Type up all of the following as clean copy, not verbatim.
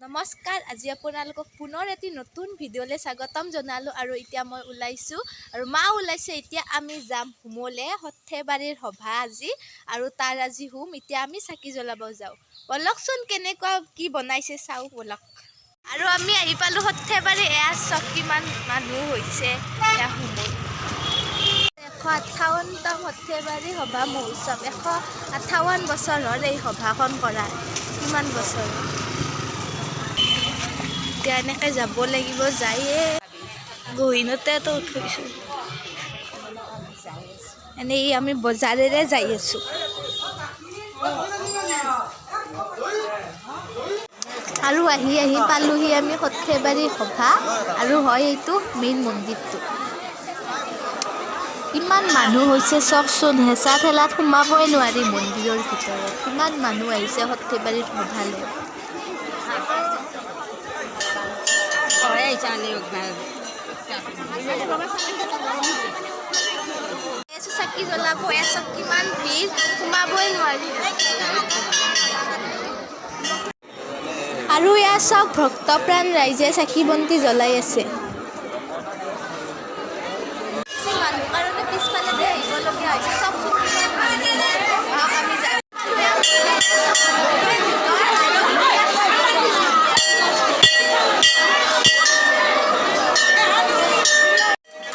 নমস্কাৰ, আজি আপোনালোকক পুনৰ এটি নতুন ভিডিঅ'লৈ স্বাগতম জনালোঁ। আৰু এতিয়া মই ওলাইছোঁ আৰু মা ওলাইছে। এতিয়া আমি যাম হোমলৈ, সৰ্থেবাৰীৰ সভা আজি আৰু তাৰ আজি হোম। এতিয়া আমি চাকি জ্বলাব যাওঁ। ব'লকচোন, কেনেকুৱা কি বনাইছে চাওঁ ব'লক। আৰু আমি আহি পালোঁ সৰ্থেবাৰী। এয়া চাওক কিমান মানুহ হৈছে এয়া হোমত। 158তম সৰ্থেবাৰী সভা মহোৎসৱ, 158 বছৰ হ'ল এই সভাখন কৰা। কিমান বছৰ এতিয়া এনেকৈ যাব লাগিব। যায়ে গহীনতেতো উঠিছোঁ। এনেই আমি বজাৰেৰে যাই আছোঁ। আৰু আহি আহি পালোহি আমি সৰ্থেবাৰী সভা। আৰু হয় এইটো মেইন মন্দিৰটো। কিমান মানুহ হৈছে চাওকচোন, হেঁচা ঠেলাত সোমাবই নোৱাৰি মন্দিৰৰ ভিতৰত। কিমান মানুহ আহিছে সৰ্থেবাৰীৰ সভালৈ। চাকি জ্বলাব। এয়া চাওক কিমান ভিৰ, সোমাবই নোৱাৰি। আৰু এয়া চাওক, ভক্তপ্ৰাণ ৰাইজে চাকি বন্তি জ্বলাই আছে। মানুহ কাৰণে পিছফালেদি আহিবলগীয়া হৈছে। চাওকচোন কিমান মানুহ। আহক আমি যাওঁ।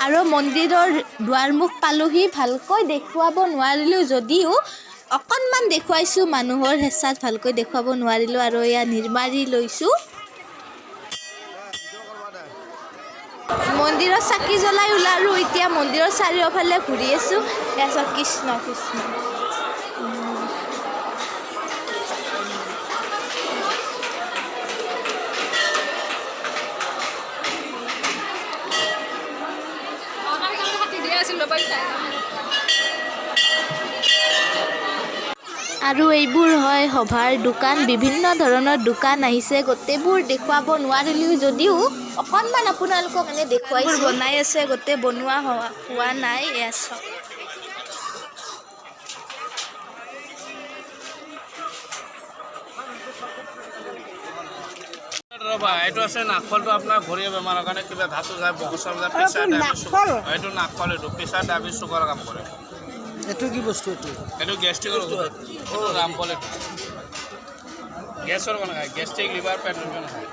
আৰু মন্দিৰৰ দুৱাৰমুখ পালোহি। ভালকৈ দেখুৱাব নোৱাৰিলোঁ যদিও অকণমান দেখুৱাইছোঁ। মানুহৰ হেঁচাত ভালকৈ দেখুৱাব নোৱাৰিলোঁ। আৰু এয়া নিৰ্মালি লৈছোঁ। মন্দিৰত চাকি জ্বলাই ওলালোঁ। এতিয়া মন্দিৰৰ চাৰিওফালে ঘূৰি আছোঁ। এয়া চাওক, কৃষ্ণ কৃষ্ণ। আৰু এইবোৰ হয় সভাৰ দোকান। বিভিন্ন ধৰণৰ দোকান আহিছে। গোটেইবোৰ দেখুৱাব নোৱাৰিলোঁ যদিও অকণমান আপোনালোকক এনে দেখুৱাইছোঁ। বনাই আছে, গোটেই বনোৱা হোৱা নাই। এয়া চাওক। ৰ'বা, এইটো আছে নাগফলটো, আপোনাৰ ভৰিৰ বেমাৰৰ কাৰণে, কিবা ধাতু যায়, বগু যায়, প্ৰেছাৰ, ডায়েবেটিছ। এইটো নাগফল, এইটো প্ৰেছাৰ, ডায়েবেটিছ, চুগাৰৰ কাম কৰে। এইটো কি বস্তু এইটো? এইটো গেষ্ট্ৰিকৰ ঔষধ। এইটো ৰামফল, এইটো গেছৰ কাৰণে খায়, গেষ্ট্ৰিক, লিভাৰ, পেট কাৰণে খায়।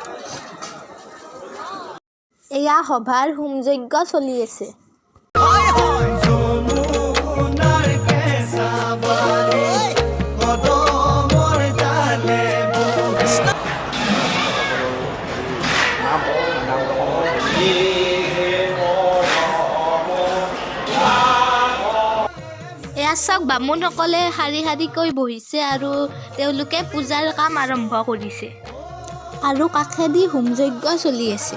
এয়া সভাৰ হোম যজ্ঞ চলি আছে। যমুনাৰ কেঁচা বালি কদমৰ ডালে বহে। এয়া চাওক, বামুণসকলে শাৰী শাৰীকৈ বহিছে আৰু তেওঁলোকে পূজাৰ কাম আৰম্ভ কৰিছে। আৰু কাষেদি হোম যজ্ঞ চলি আছে।